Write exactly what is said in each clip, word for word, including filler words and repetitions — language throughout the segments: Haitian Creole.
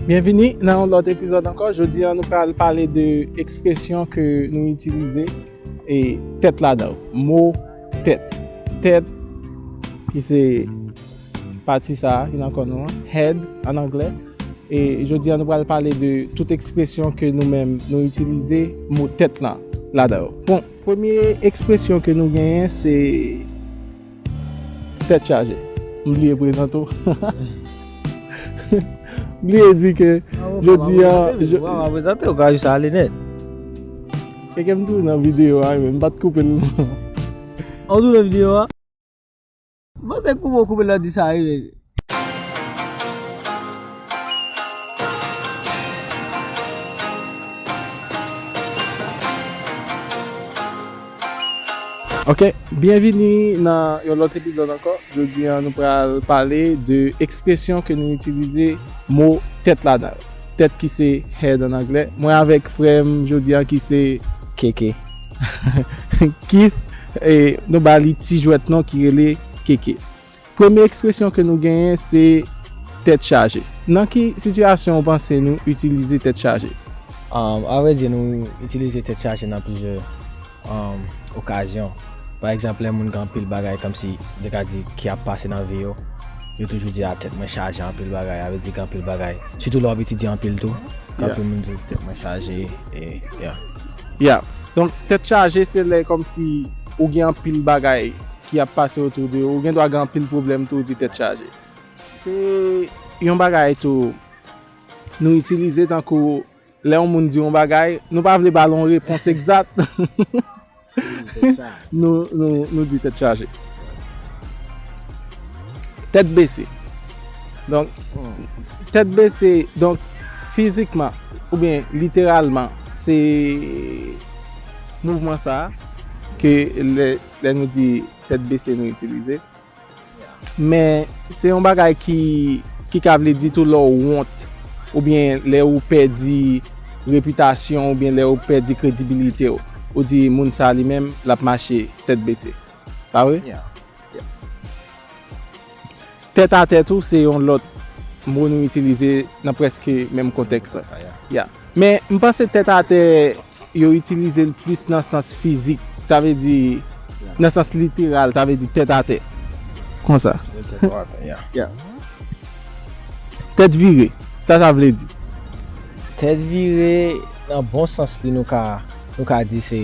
Byenvini nan yon lòt epizòd ankò. Jodi a, nou pral pale de ekspresyon ke nou itilize e tèt ladan l. Mo tèt. Tèt, ki se pati sa a ki nan kò nou an, head an anglè. E jodi a, nou pral pale de tout ekspresyon ke nou menm nou itilize mo tèt lan ladan yo. Bon, premye ekspresyon ke nou genyen se tèt chaje. M bliye prezante w. M bliye di ke jodi a, je- Wa prezante w ka jis ale nèt. E ke m tou nan videyo a, men m pa t koupe l non. An tou nan videyo a. M panse koupe w koupe l nan di sa wi men. Ok, byenvini nan yon lòt epizòd ankò. Jodi a, nou pral pale de ekspresyon ke nou itilize mo tèt ladan l. Tèt ki se head an anglè. Mwen avèk frè m jodi a ki se Keke. Keith, e nou ba li ti jwèt non ki rele Keke. Premye ekspresyon ke nou genyen se tèt chaje. Nan ki sitiyasyon ou panse nou itilize tèt chaje? Um, a vrè di, nou itilize tèt chaje nan plizyè um, okazyon. Pa egzanp, lè moun gen anpil bagay kòmsi, de ka di, ki ap pase nan vi yo, yo toujou di, a, tèt mwen chaje anpil bagay, a vle di gen anpil bagay. Sitou lè w ap etidye anpil tou, gen anpil moun di tèt mwen chaje, e, yeah. Yeah. Donk, tèt chaje, se lè kòmsi ou gen anpil bagay ki ap pase otou de ou, ou gen dwa gen anpil pwoblèm tou, ou di tèt chaje. Se yon bagay tou, nou itilize tankou lè yon moun di yon bagay, nou pa vle ba l yon repons egzat. Nou, nou, nou di tèt chaje. Tèt bese. Donk, tèt bese, donk, fizikman, oubyen literalman, se mouvman sa a ke lè, lè nou di tèt bese, nou itilize. Men se yon bagay ki, ki ka vle di tou lè w wont, oubyen lè ou pèdi repitasyon, oubyen lè ou pèdi kredibilite w. Ou di moun sa li menm, l ap mache tèt bese. Pa vre? Yeah. Tèt atè tou, se yon lòt mo nou itilize nan prèske menm kontèks la. Yeah. Men, m panse tèt atè, yo itilize l plis nan sans fizik. Sa vle di, nan sans literal, sa vle di tèt atè. Konsa. Tèt atè, yeah. Yeah. Tèt vire. Sa sa vle di? Tèt vire, nan bon sans li, nou ka, nou ka di se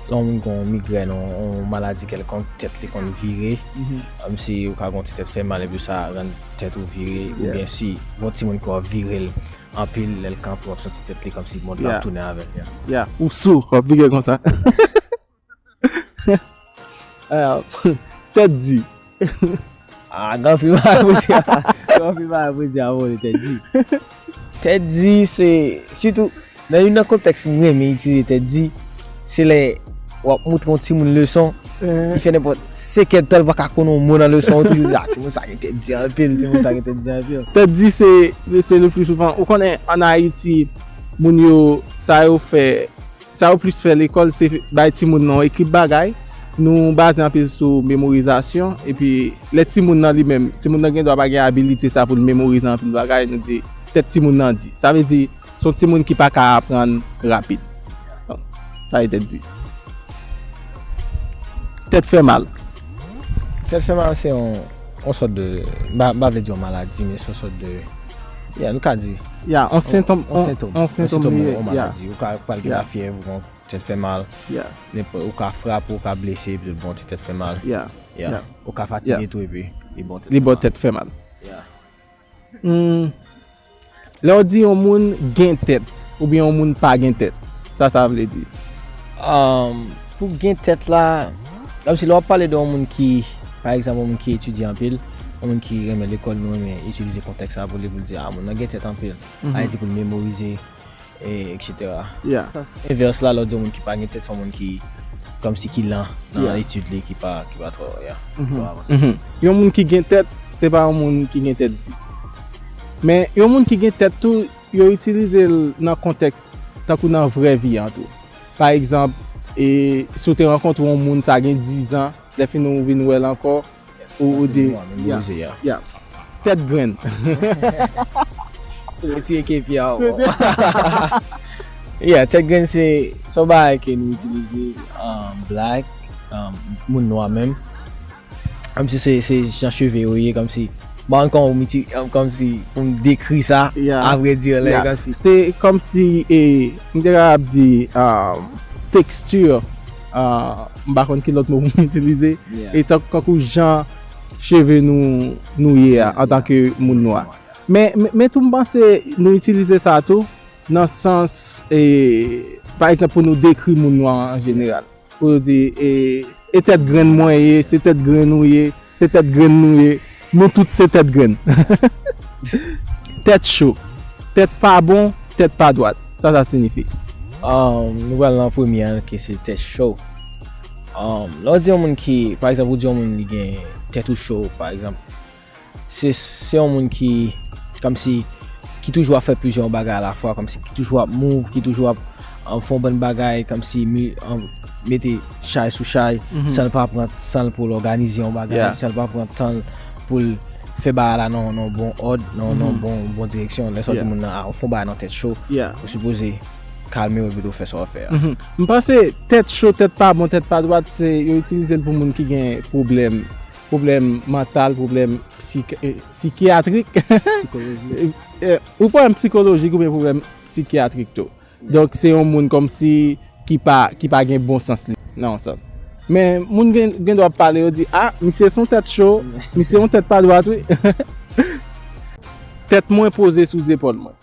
lè yon moun gen yon migrèn, yon, yon maladi kèlkonk, tèt li konn vire. Kòmsi ou ka gen yon ti tèt fè mal, epi sa rann tèt ou vire, oubyen si yon timoun ki w ap vire l anpil, lè l kanpe, w ap santi tèt li kòmsi mond la ap tounen avè l. Yeah. Ou sou, w ap vire konsa. Tèt di. Ah, gen anpil bagay pou di a. Gen anpil bagay pou di a, mwen, tèt di. Tèt di, se, sitou, nan youn nan kontèks mwen renmen itilize tèt di, se lè w ap montre yon timoun leson, li fè nenpòt senk èdtan, li pa ka konn yon mo nan leson, ou toujou di, ah, timoun sa gen tèt di anpil, timoun sa gen tèt di anpil. Tèt di, se, se le pli souvan. Ou konnen, ann Ayiti, moun yo, sa yo fè, sa yo plis fè lekòl, se bay timoun nan yon ekip bagay. Nou baze anpil sou memorizasyon, epi lè timoun nan li menm, timoun nan gen dwa pa gen abilite sa pou l memorize anpil bagay, nou di, tèt timoun nan di. Sa vle di, se yon timoun ki pa ka aprann rapid. Donk, sa e tèt di. Tèt fè mal. Tèt fè mal se yon, yon sòt de, m pa, m pa vle di yon maladi, men se yon sòt de, yeah, nou ka di. Yeah, yon sentòm, yon, yon sentòm, yon sentòm, yon, yon maladi. Ou ka pral gen lafyèv, ou gen tèt fè mal. Yeah. Nenpòt, ou ka frape, ou ka blese, epi bon, ti tèt fè mal. Yeah. Yeah. Ou ka fatige tou, epi li bon tèt fè mal. Li bon tèt fè mal. Yeah. Hmm. Lè w di yon moun gen tèt, oubyen yon moun pa gen tèt, sa sa vle di? Um, pou gen tèt la, kòmsi lè w ap pale de yon moun ki, pa egzanp, yon moun ki etidye anpil, yon moun ki renmen lekòl, nou renmen itilize kontèks sa pou li, pou l di, ah, moun nan gen tèt anpil. Sa vle di pou l memorize, e, et cetera. Yeah. Sans envès la, lè w di yon moun ki pa gen tèt, se yon moun ki, kòmsi ki lan nan etid li, ki pa, ki pa twò, yeah, ki pa twò avanse. Mhm. Yon moun ki gen tèt, se pa yon moun ki gen tèt di. Men, yon moun ki gen tèt tou, yo itilize l nan kontèks, tankou nan vrè vi an tou. Pa egzanp, e, si w te rankontre yon moun, sa gen diz an, lè fini ou vin wè l ankò, ou, ou di, yeah, yeah. Tèt grenn. So, retire kepi a. Yeah, tèt grenn se se yon bagay ke nou itilize, um, black, um, moun nwa menm. Kòmsi se, se jan cheve yo ye, kòmsi. M pa konn kòman m iti-, um, kòmsi pou m dekri sa, yeah, avrèdi, lè, yeah, kòmsi. Se kòmsi, e, m te kapab di, um, teksti, uh, m pa konn ki lòt mo pou m itilize, yeah, e tank-, tankou jan cheve nou, nou ye a, yeah, antanke moun nwa. Men, men, men tou m panse nou itilize sa tou nan sans, e, pa egzanp, pou nou dekri moun nwa an jeneral. Pou yo di, e, e tèt grenn mwen ye, se tèt grenn ou ye, se tèt grenn nou ye, nou tout se tèt grenn. Tèt cho, tèt pa bon, tèt pa dwat. Sa sa siyifi? Um, nou pral nan premye a, ki se tèt cho. Um, lè w di yon moun ki, pa egzanp, ou di yon moun li gen tèt ou cho, pa egzanp, se, se yon moun ki, kòmsi, ki toujou ap fè plizyè bagay alafwa, kòmsi, ki toujou ap move, ki toujou ap, um, fè yon bann bagay, kòmsi, mi-, um, mete chay sou chay, mhm, san l pa pran tan l pou l òganize yon bagay, yeah, san l pa pran tan l pou l fè bagay la nan, nan yon bon òd, nan, nan yon, mhm, bon, bon direksyon. Lè sa w di, yeah, moun nan, a, ou fè yon bagay nan tèt cho, yeah, ou sipoze kalme w epi w fè sa w ap fè a. Mhm. M panse tèt cho, tèt pa bon, tèt pa dwat, se, yo itilize l pou moun ki gen pwoblèm, pwoblèm mantal, pwoblèm psik-, eh, sikyatrik. Sikolojik. Eh, ou pwoblèm sikolojik oubyen pwoblèm sikyatrik tou. Donk, se yon moun kòmsi ki pa, ki pa gen bon sans li, nan yon sans. Men, moun gen, gen dwa ap pale, yo di, "A, misye se yon tèt cho, misye yon tèt pa dwat, wi." Tèt mwen poze sou zepòl mwen.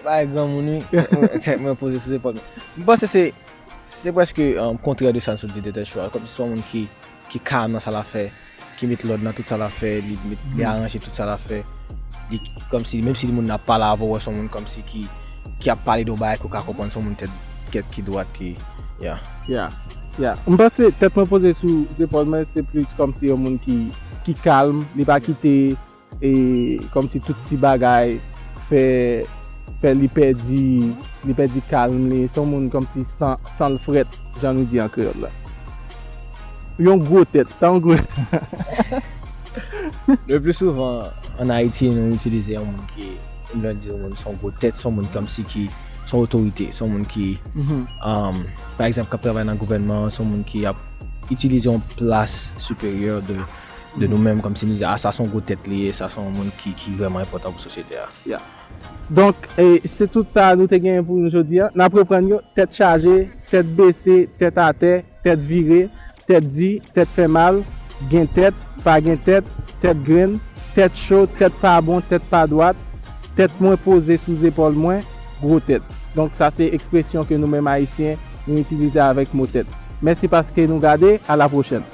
Bagay granmoun, wi. Tèt mwen, tèt mwen poze sou zepòl mwen. M panse se, se prèske, um, kontrè de sa n sot di de tèt cho a. Kòmsi se yon moun ki, ki kalm nan sa l ap fè, ki met lòd nan tout sa l ap fè, li met, li, mhm, aranje tout sa l ap fè. Li kòmsi, menm si moun nan ap pale avè w, w wè se yon moun kòmsi ki, ki ap pale de yon bagay ke w ka konprann, se yon moun tèt, tèt ki dwat, ki, yeah. Yeah, yeah. M panse tèt mwen poze sou zepòl mwen, se plis kòmsi yon moun ki, ki kalm, li pa kite e kòmsi tout ti bagay fè, fè li pèdi, li pèdi kalm li. Se yon moun kòmsi san, san l frèt, jan nou di an kreyòl la. Yon gwo tèt, sa yon gwo. Le pli souvan, an Ayiti, nou itilize yon moun ki, lè n di yon moun se yon gwo tèt, se yon moun kòmsi ki, se yon otorite, se yon moun ki, mhm, um, pa egzanp, k ap travay nan gouvènman, se yon moun ki ap itilize yon plas siperyè de de nou menm, kòmsi nou di, "A, sa se yon gwo tèt li ye, sa se yon moun ki, ki vrèman enpòtan pou sosyete a." Yeah. Donk, e, se tout sa nou te genyen pou nou jodi a. N ap reprann yo, tèt chaje, tèt bese, tèt atè, tèt vire, tèt di, tèt fè mal, gen tèt, pa gen tèt, tèt grenn, tèt cho, tèt pa bon, tèt pa dwat, tèt mwen poze sou zepòl mwen, gwo tèt. Donk, sa se ekspresyon ke nou menm Ayisyen, nou itilize avèk mo tèt. Mèsi paske nou gade, a la pwochèn.